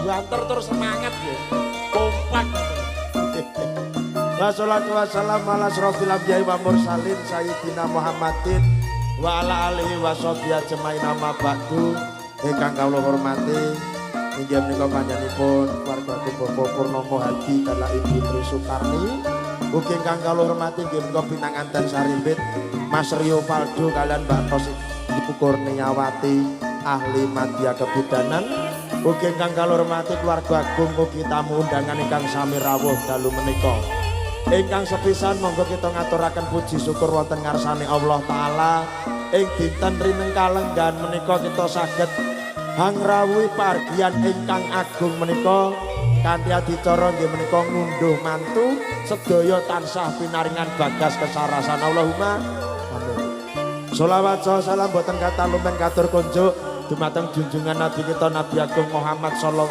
Banter terus semangat nggih. Kompak ngoten. Wassalatu wassalamu ala asrofil anbiya'i wa mursalin sayyidina Muhammadin wa ala alihi wa sahbihi ajmain, amma ba'du. Ingkang kawula hormati inggih menika panjenenganipun keluarga Bapak Purnomo Hadi kala Ibu Tri Sukarni. Ugi ingkang kawula hormati inggih menika pinanganten sarimbit Mas Rio Valdo kalian Mbak Tosi Ibu Kurniawati, ahli madya kebidanan. Ugi ingkang kawula hormati keluarga agung ugi tamu undangan ingkang sami rawuh dalu menika. Ingkang sepisan, monggo kita ngaturaken puji syukur wonten ngarsane Allah Taala ing dinten rineng kalenggan menika kita saged hangrawuhi pargian ingkang agung menika kanthi adicara nggih menika ngunduh mantu. Sedaya tansah pinaringan bagas kesarasan, Allahumma amin. Sholawat salam boten kathah lumen katur kunjuk dumateng junjungan Nabi kita, Nabi Agung Muhammad sallallahu